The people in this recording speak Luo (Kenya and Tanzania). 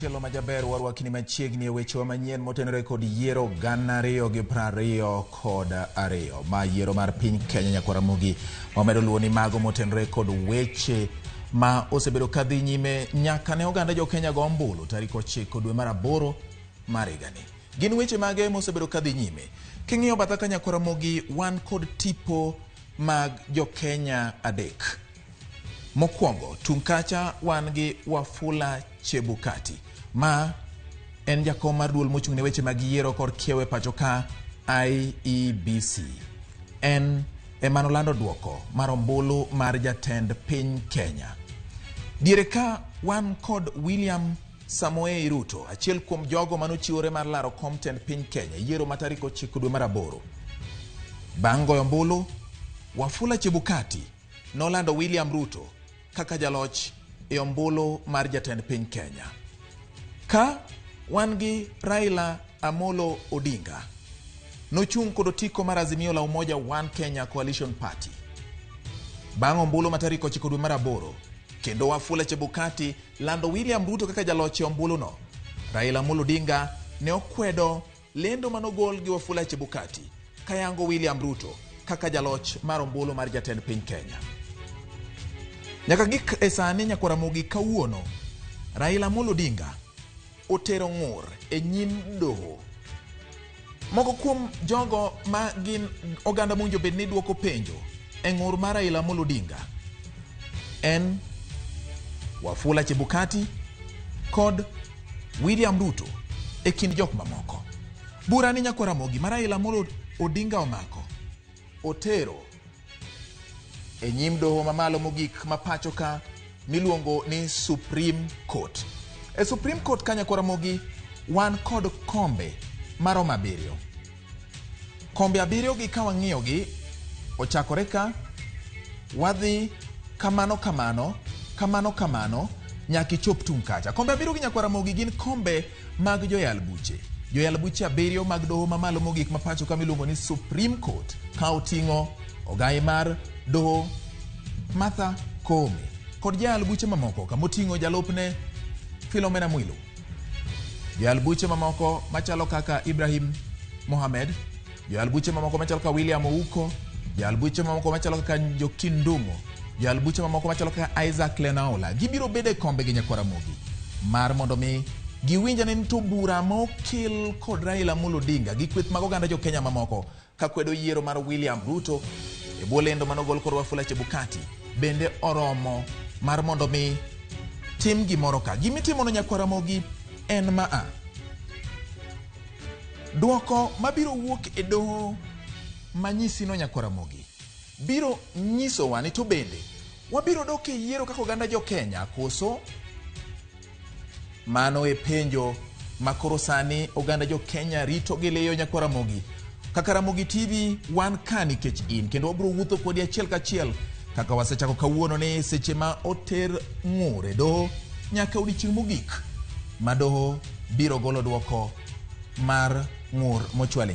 Tielo majaber warwakni machiegni e wechewa manyien motenore kod yiero 2022 ma yiero mar piny Kenya. Nyakwar Ramogi, wamedo luwo ni mago motenore kod weche ma osebedo ka dhi nyime nyaka ne oganda jo Kenya go ombulu tarik 9 dwe mar 8 mar higani. Gin weche mage mosebedo ka dhi nyime? King'iyo batha ka, Nyakwar Ramogi, wan kod tipo mag jo Kenya adek. Mokwongo, tung' kacha wan gi Wafula Chebukati, ma en jakom mar duol mochung' ne weche mag yiero kod kiewo e pacho ka, IEBC. En ema nolando duoko mar ombulu mar jatend piny Kenya. Diere ka wan kod William Samoei Ruto, achiel kuom jogo manochiwore mar laro kom tend piny Kenya e yiero ma tarik 9 dwe mar 8. Bang' goyo ombulu, Wafula Chebukati nolando William Ruto kaka jaloch e ombulu mar jatend piny Kenya. Ka wan gi Raila Amolo Odinga, nochung' kod otiko mar Azimio la Umoja One Kenya Coalition Party. Bang' ombulu ma tarik 9 dwe mar 8, kendo Wafula Chebukati lando William Ruto kaka jaloch e ombuluno, Raila Amolo Odinga ne okwedo lendo manogol gi Wafula Chebukati kayango William Ruto kaka jaloch mar ombulu mar jatend piny Kenya. Nyaka gik e sani, Nyakwar Ramogi, kawuono Raila Amolo Odinga otero ng'ur e nyim doho. Moko kuom jogo ma gin oganda mowinjo bed ni duoko penjo e ng'ur mar Raila Amolo Odinga en Wafula Chebukati kod William Ruto e kind jok mamoko. Bura ni, Nyakwar Ramogi, ma Raila Amolo Odinga omako otero e nyim doho mamalo mogik ma pacho ka miluongo ni Supreme Court. E Supreme Court ka, Nyakwar Ramogi, wan kod kombe maromo abiriyo. Kombe abiriyo gi ka wang'iyogi ochakore ka wadhi kamano kamano kamano kamano nyaka ichop tung' kacha. Kombe abiriyo gi, Nyakwar Ramogi, gin kombe mag joyal buche. Joyal buche abiriyo mag doho mamalo mogik ma pacho ka miluongo ni Supreme Court ka oting'o ogai mar doho Martha Koome kod joyal buche mamoko kamoting'o jalupne Philomena Mwilu. Joyal buche mamoko machalo kaka Ibrahim Mohamed, joyal buche mamoko machalo kaka William Ouko, joyal buche mamoko machalo kaka Njoki Ndung'u, joyal buche mamoko machalo kaka Isaac Lenaola gibiro bedo e kombe gi, Nyakwar Ramogi, mar mondo mi giwinj ane ni to bura ma okel kod Raila Amolo Odinga gi kweth mag oganda jo Kenya mamoko kakwedo yiero mar William Ruto e bwo lendo manogol kod Wafula Chebukati bende oromo mar mondo mi tim gimoro ka. Gimitimono, Nyakwar Ramogi, en ma a duoko mabiro wuok e doho manyisino, Nyakwar Ramogi, biro nyisowa ni to bende wabiro dok e yiero kaka oganda jo Kenya koso. Mano e penjo ma koro sani oganda jo Kenya rito gi liyo. Nyakwar Ramogi, kaka Ramogi TV wan ka nikech in, kendo wabiro wuotho kodi achiel kachiel kaka wasechako kawuono ni seche ma oter ng'ur e doho nyaka odiechieng' mogik ma doho biro golo duoko mar ng'ur mochwal e